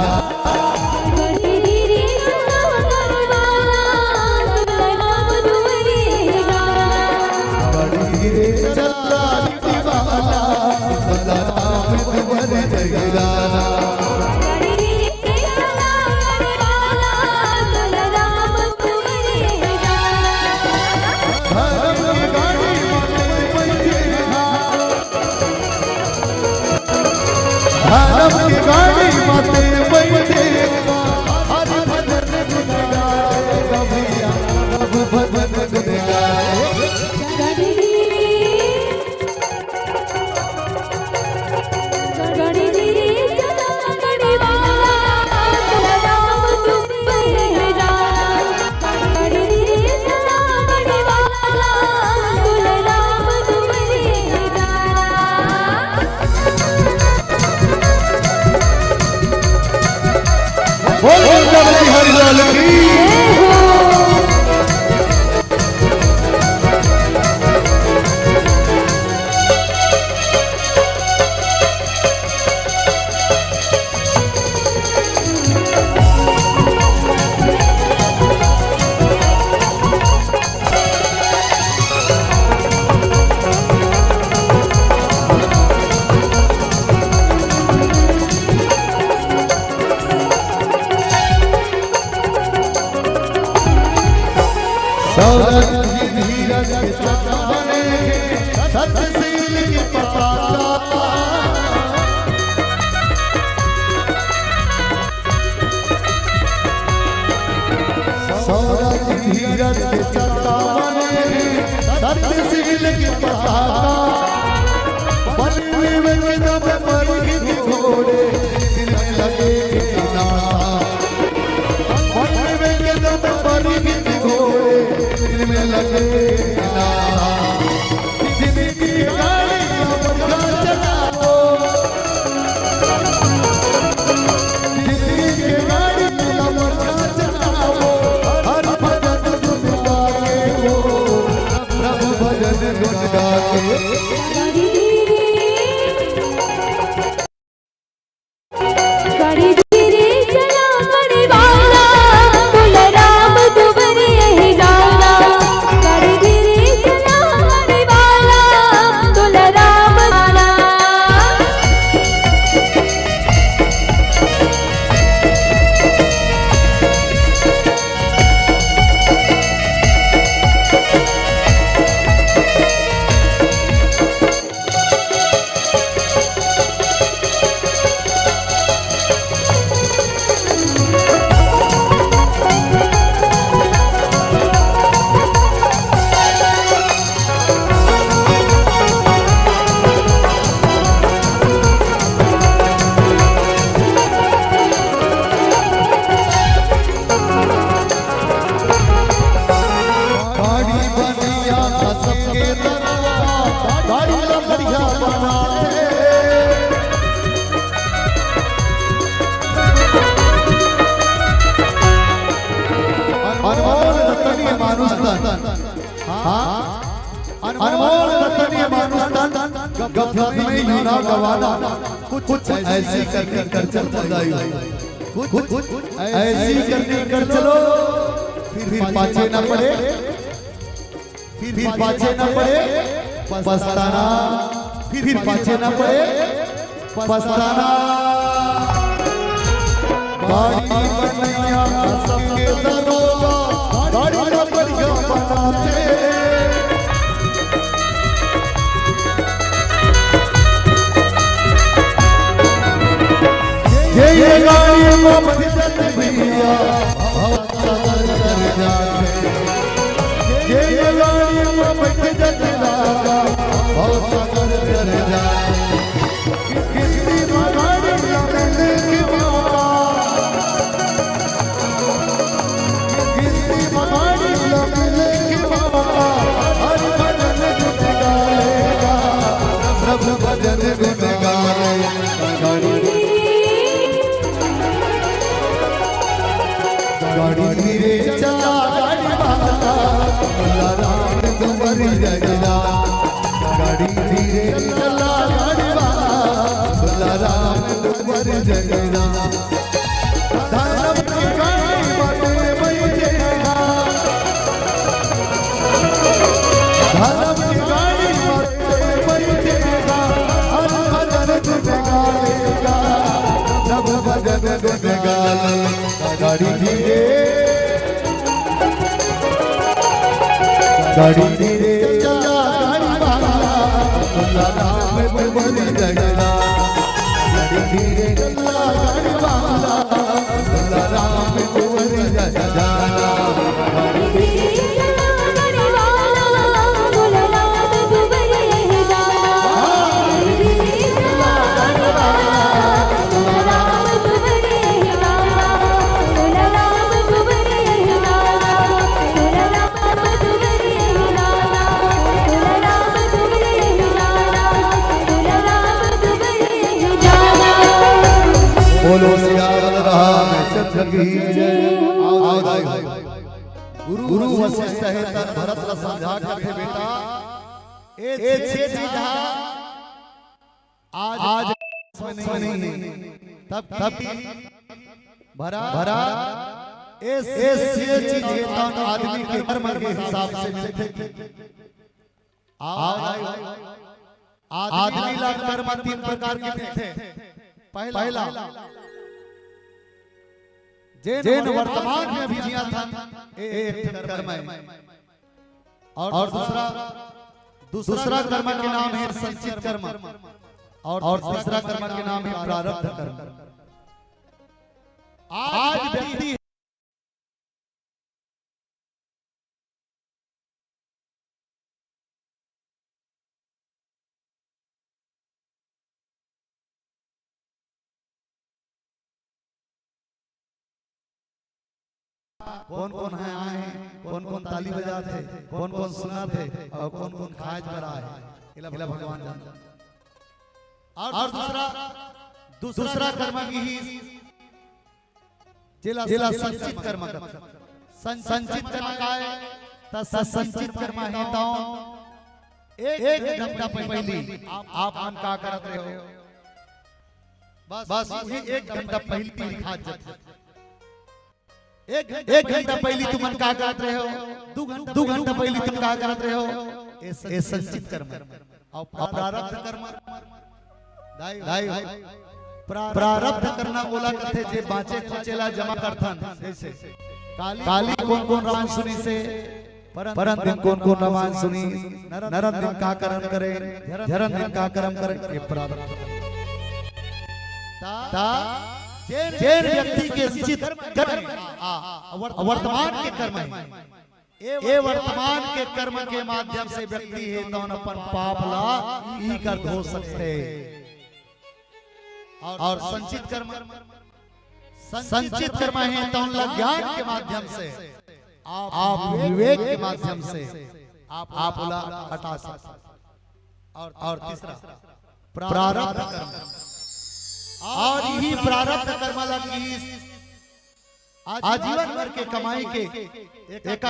गाड़ी धीरे चला, गाड़ी वाला, तुला राम दुबरी लग जा। गाड़ी धीरे चला, गाड़ी वाला, तुला राम दुबरी लग जा। गाड़ी धीरे चला, गाड़ी वाला, तुला राम धर्म के गाड़ी माते बैठे हा। धर्म के गाड़ी माते बैठे हा। हरि भजन गुन गाए गा भैया, प्रभु भजन गुन गाए। बोल दुर्गा बिहारी लाल की। सौरभ जी धीरज के साथ बने, सतशील की पताका। सौरभ धीरज के सत्ता बने, सत्यशील की पताका। बन विवेक दम पर घोड़े, दिल में लगे नारा। बन विवेक दम पर घोड़े, दिल में लगे नारा। जिंदगी की गाड़ी लमका चलाओ। जिंदगी की गाड़ी लमका चलाओ। हर भजन गुन गा के वो, प्रभु भजन गुन गा के। गाड़ी धीरे चला गाड़ी वाला, तुला राम दुबरी यही जाना। गाड़ी धीरे चला गाड़ी वाला, तुला राम वाला। गाड़ी बनिया कसम के तरवा, गाड़ी लकड़िया बनाते। अनमोल रतन ये मानुष तन। हाँ, अनमोल रतन ये मानुष तन, गफलत में यूं ना गवाना। कुछ ऐसी करनी कर चल बधाई, कुछ ऐसी करनी कर चलो, फिर पाछे ना पड़े, फिर पाछे ना पड़े पछताना, फिर पाछे ना पड़े पछताना। गाड़ी बनैया सबके दरोगा, गाड़ी न बढ़िया बनाते। ये, ये गाड़ी में बज जाते भैया, बहुत सदर कर जाते। ये, ये गाड़ी में बज जाते दादा, बहुत सदर कर जाते। किस्ती में गाड़ी न मिले के मौका, किस्ती में गाड़ी न मिले के मौका, हर भजन गुन गाएगा, प्रभु भजन गुन गाएगा। गाड़ी धीरे चला, गाड़ी वाला, भोला राम तुम्हारी जगला। गाड़ी धीरे चला, गाड़ी वाला, भोला राम तुम्हारी जगला। धर्म की गाड़ी बाटे बैठेगा, धर्म की गाड़ी बाटे बैठेगा, हर भजन गुन गाएगा, सब भजन गुन गाएगा। गाड़ी धीरे, गाड़ी धीरे चला, गाड़ी वाला, भोला राम तुम्हारी जगला। गाड़ी धीरे चला, गाड़ी वाला, भोला राम तुम्हारी जगला। बोलो सियावर रामचंद्र की जय। आओ, आओ, आओ। गुरु वशिष्ठ हे तन भरत ला समझा करथे, बेटा, ए छे चीज हा आज, आज में नहीं, तब, तब भरा, भरा, ए छे चीज हे तन आदमी के कर्म के हिसाब से मिलथे। आज आदमी ला कर्म तीन प्रकार के मिलथे। पहला, पहला, जेन वर्तमान में भी जियत हन, ए एक ठन कर्म हे। और, और दूसरा, दूसरा कर्म के नाम हे संचित कर्म, और, और तीसरा कर्म के नाम हे प्रारब्ध कर्म। आज व्यक्ति कोन कोन हे आए हे, कोन कोन ताली बजात हे, कोन कोन सुनत हे अउ कोन कोन खाए बर आए हे, एला भगवान जानथे। अउ दूसरा, दूसरा कर्म विधि जेला, जेला संचित कर्म कथे। सं-, संचित कर्म काय? त संचित कर्म हे तौन एक घंटा पहिली आप, आप मन का करत रहे हो? बस, बस उही एक घंटा पहिली लिखात जाथे। एक घंटा पहिली तुमन का करत रहे हो? दू घंटा, दू घंटा पहिली तुम का करत रहे हो? ए संचित कर्म। अउ प्रारब्ध कर्म, दाई, दाई, प्रा-, प्रारब्ध करना ओला कथे जे बांचे खुचे ला जमा करथन। जैसे काली कोन कोन रामायण सुनिस हे, परन दिन कोन कोन रामायण सुनिस, नरन दिन का कर्म करे, झरन दिन का कर्म करे, ये प्रारब्ध कर्म। ता जेन, जेन व्यक्ति के चित कर्म, आ, आ, वर्तमान के कर्म हे, ए वर्तमान के कर्म के माध्यम से व्यक्ति हे तौन अपन पाप ला इही कर धो सकथे। अउ संचित कर्म, संचित कर्म हे तौन ला ज्ञान के माध्यम से, आप विवेक के माध्यम से आप, आप ओला हटा सकथे। अउ, अउ तीसरा प्रारब्ध कर्म, अउ इही प्रारब्ध कर्म ला कि आजीवन भर के कमाई के एक, एक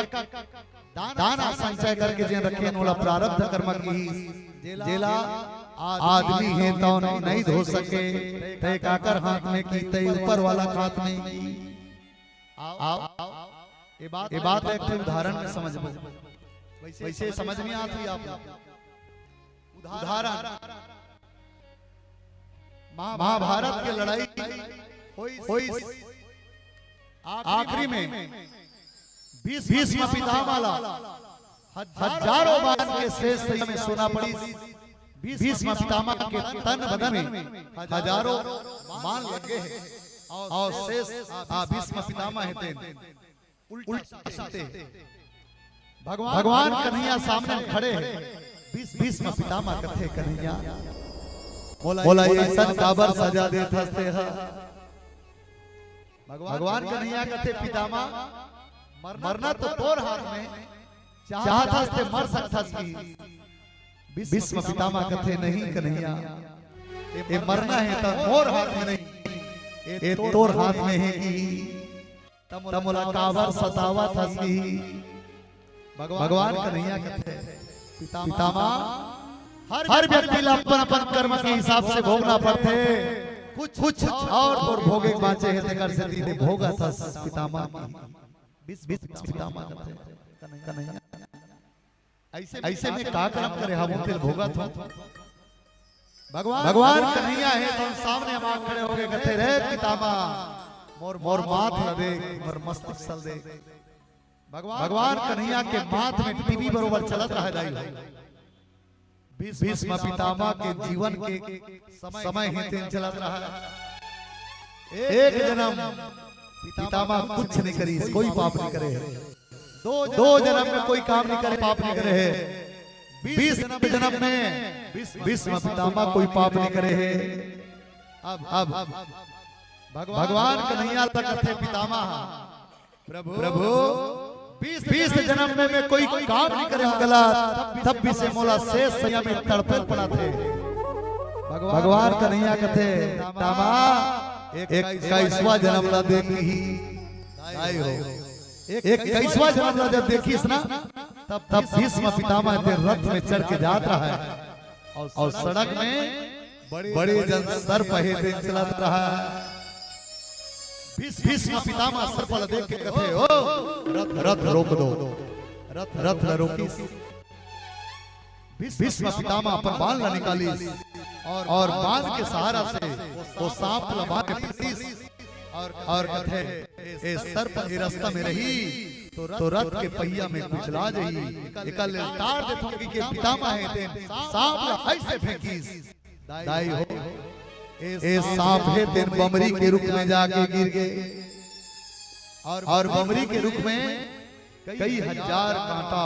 दाना संचय करके जेन रखे हन, ओला प्रारब्ध कर्म किही, जेला आदमी हे तौन नहीं धो सके, तय काकर हाथ में की, तय ऊपर वाला के हाथ में की। आओ, ये बात, ये बात एक ठो उदाहरण में समझबो, वैसे समझ में आत ही आप। उदाहरण, महाभारत के लड़ाई होई, होई। आखिरी में भीष्म पितामह ला हजारों बाण के शेष सैया में सोना पड़िस। भीष्म पितामह के तन बदन में हजारों बाण लगे हे और शेष, आ, भीष्म पितामह हे तेन उल्टा सीधे भगवान, भगवान कन्हैया सामने खड़े हे। भीष्म पितामह कथे, "कन्हैया, मोला ये अइसन काबर सजा देत हस तेहा?" भगवान कन्हैया कथे, "पितामह, मरना तो तोर हाथ में, चाहत हस ते मर सकथस की?" भीष्म पितामह कथे, "नहीं कन्हैया, ये मरना हे त मोर हाथ में नहीं, ये तोर हाथ में हे की, त मोला काबर सतावत हस की?" भगवान कन्हैया कथे, "पितामह, हर व्यक्ति ला अपन अपन कर्म के हिसाब से भोगना पड़थे। कुछ, कुछ और तोर भोगे के बांचे हे, तेकर सेती ते भोगत हस पितामह।" भीष्म पितामह कथे, "कन्हैया, अइसे में का कर्म करे हवं तेला भोगत हंव?" भगवान, भगवान कन्हैया हे तौन सामने म खड़े होके कथे, "रे पितामह, मोर, मोर माथ ला देख, मोर मस्तिष्क ला देख।" भगवान, भगवान कन्हैया के माथ में टीवी बरोबर चलत रहय दाई हो। भीष्म पितामह के जीवन के समय हे तेन चलत रहय। एक जनम पितामह कुछ नहीं करिस, कोई पाप नहीं करे हे। दो जनम में कोई काम नहीं करे, पाप नहीं करे हे। बीस जनम में भीष्म पितामह कोई पाप नहीं करे हे। अब, अब भगवान कन्हैया ला कथे पितामह, "प्रभु, प्रभु, बीस, बीस जनम में मैं कोई काम नहीं करे हंव गलत, तब भी से मोला शेष सैया में तड़पे पड़त हे।" भगवान कन्हैया कथे, "पितामह, इक्कीसवाँ जनम ला देख ही दाई हो।" इक्कीसवाँ जनम ला जब देखिस ना, तब, तब भीष्म पितामह तेन रथ में चढ़ के जात रहय और सड़क में बड़े जन सर्प हे तेन चलत रहय। भीष्म पितामह सर्प ला देख के कथे, "ओ, रथ, रथ रोक दो, रथ, रथ ला रोकिस।" भीष्म पितामह अपन बाण ला निकालिस और बाण के सहारा से ओ सांप ला मारे पीटिस और, और कथे, "ए सर्प ए रस्ता में रही तो रथ के पहिया में कुचला जही। एकर ले टार देथंव," कहिके पितामह हे तेन सांप ला अइसे फेंकिस। दाई हो, ए सांप हे तेन बमरी के रूख में जाके गिर गे और बमरी के रूख में कई हजार कांटा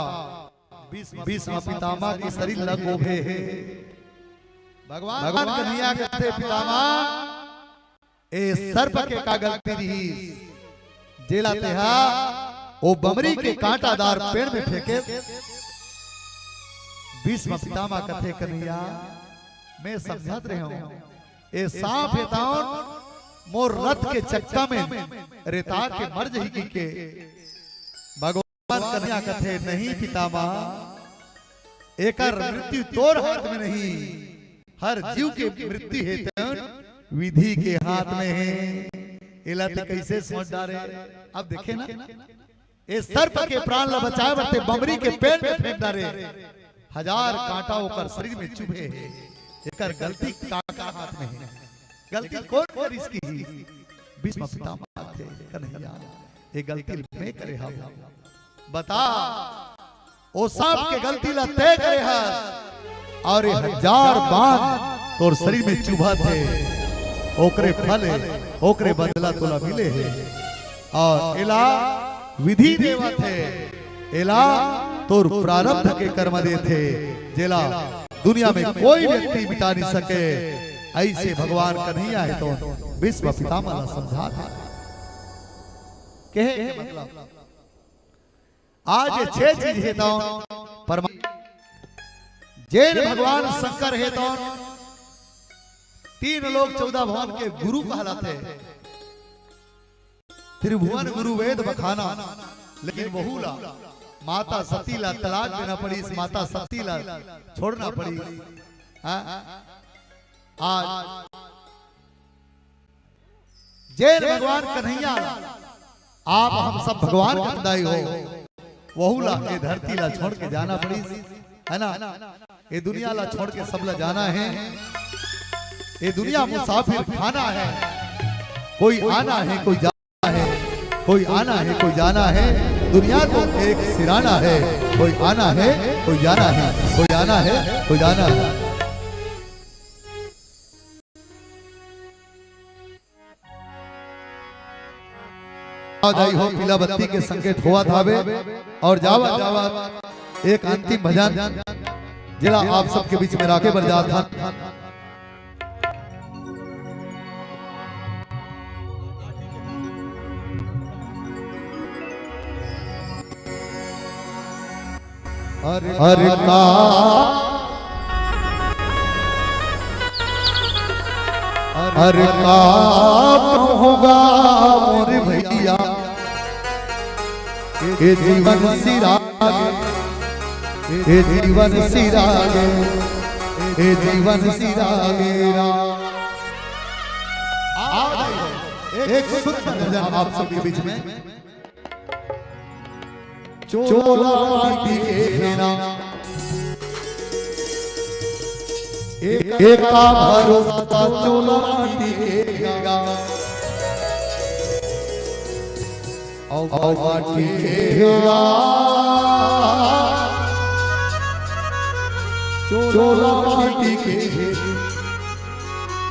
भीष्म पितामह के शरीर ला गोभे हे। भगवान, भगवान कन्हैया कथे, "पितामह, ए सर्प के का गलती रिहिस, जेला तेहा ओ बमरी के कांटादार पेड़ में फेंके?" भीष्म पितामह कथे, "कन्हैया, मैं समझत रहेंव, ए सांप हे तौन मोर रथ के चक्का में रेता के मर जही," कहिके। भगवान कन्हैया कथे, "नहीं पितामह, एकर मृत्यु तोर हाथ में नहीं, हर जीव के मृत्यु हे तेन विधि के हाथ में हे।" एला ते कइसे समझ डारे? अब देखे ना, ए सर्प के प्राण ला बचाए बर ते बमरी के पेड़ में फेंक डारे, हजार कांटा ओकर शरीर में चुभे हे, एकर गलती काकर हाथ में हे? गलती कोन करिस किही? भीष्म पितामह कथे, "कन्हैया, ए गलती मैं करे हंव।" बता, ओ सांप के गलती ला तय करे हस, और ये हजार बाण तोर शरीर में चुभत हे, ओकरे फल हे, ओकरे बदला तोला मिले हे। और एला विधि देवत हे, एला तोर प्रारब्ध के कर्म देथे, जेला दुनिया में कोई व्यक्ति मिटा नहीं सके। अइसे भगवान कन्हैया हे तौन भीष्म पितामह ला समझात हे। कहे के मतलब, आज ये छह चीज हे तौन परमा-, जेन भगवान शंकर हे तौन तीन लोक चौदह भवन के गुरु कहलाथे। त्रिभुवन गुरु वेद बखाना, लेकिन वहू ला माता सती ला तलाक देना पड़िस, माता सती ला छोड़ना पड़िस। हाँ? आज जेन भगवान कन्हैया, आप हम सब भगवान के दाई हो, वहू ला, ये धरती ला छोड़ के जाना पड़ी, है ना? ये दुनिया ला छोड़ के सब ला जाना है। ये दुनिया मुसाफिर खाना है, कोई आना है, कोई जाना है, कोई आना है, कोई जाना है। दुनिया तो एक सिराना है, कोई आना है, कोई जाना है, कोई आना है, कोई जाना है। आ जाई हो, पीला बत्ती के संकेत होवत हावे और जावत जावत एक अंतिम भजन, जेला आप सबके बीच में राखे बर जात हन। अरे का, अरे का होगा मोर भैया, ये जीवन सिरागे, ये जीवन सिरागे, ये जीवन सिरागे राम। आ गए एक सुंदर भजन आप सबके बीच में। चोला माटी के हे ना, एकर का भरोसा चोला माटी के हे ना। अउ, अउ माटी के हे ना, चोला माटी के हे,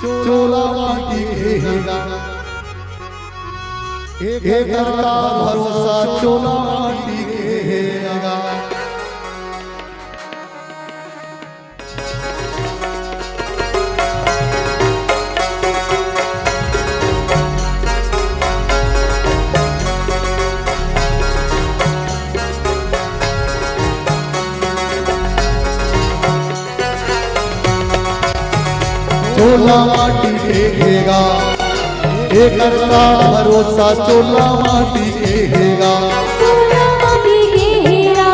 चोला माटी के हे ना। एकर का भरोसा चोला माटी के हे ना। चोला माटी के हे गा, एकर का भरोसा चोला माटी के हे गा। चोला माटी के हे गा,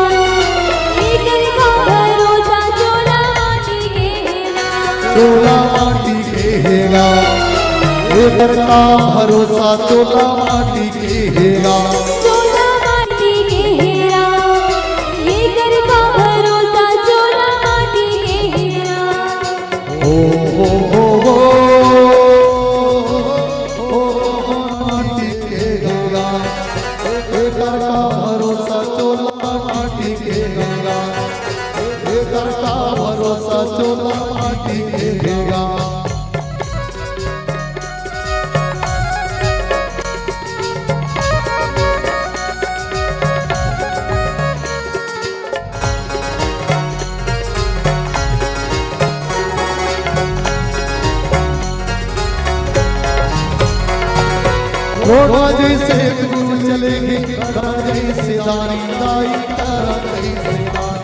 एकर का भरोसा चोला माटी के हे गा। चोला माटी के हे गा, एकर का भरोसा चोला माटी के हे गा। चोला माटी के हे गा, एकर का भरोसा चोला माटी के हे गा। ओ, ओ, ओ, ओ, ओ, माटी के गंगा, एकर का भरोसा चोला माटी के गंगा, एकर का भरोसा चोला माटी के गंगा। घोड़ा जैसे तू चलेगी, गधा जैसे दाई, दाई, गधा जैसे दाई।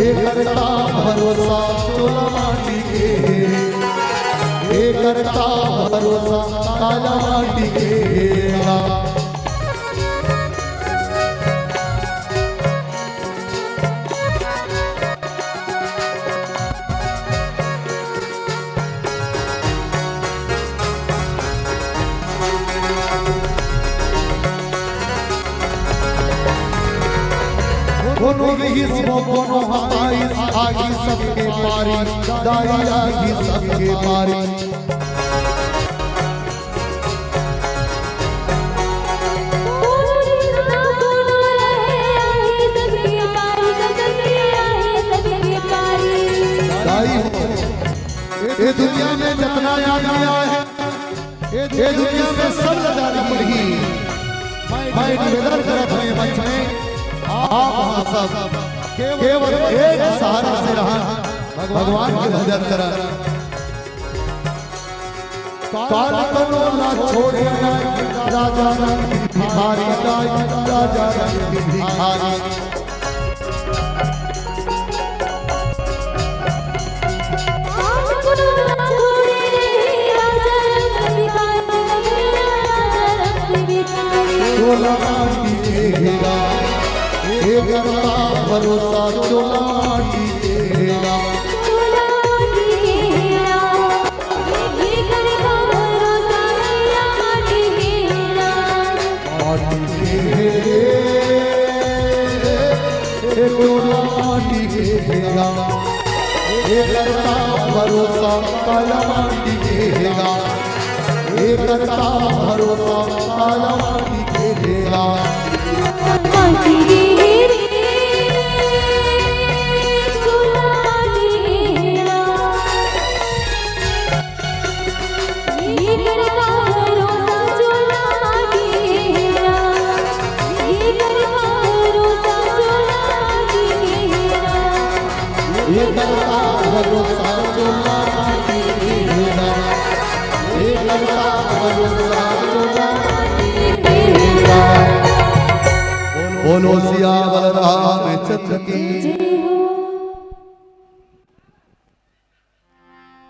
एकर का भरोसा चोला माटी के हे, एकर का भरोसा काला माटी के हे। कोनो रहिस वो कोनो आइस, आगी सबके पारी, दाई आगी सबके पारी। दाई हो, ये दुनिया में जितना आदमी आए हैं, ये दुनिया में सब लगा पड़ी। मैं निवेदन करत हूँ मंच में, आप हाँ सब केवल एक सहारा से रहा, भगवान के भजन करा। काल कोनो ना छोड़े, राजा रंग भिखारी, राजा रंग भिखारी। चोला माटी के हेरा, ए करता भरोसा चोला माटी के हेरा। माटी के हेरे, ए चोला माटी के हेरा, ए करता भरोसा काला माटी के हेरा, ए करता भरोसा काला माटी के हेरा। ए करता भरोसा चोला माटी के हेरा, ए करता भरोसा चोला माटी के हेरा। बोलो सियावर रामचंद्र की।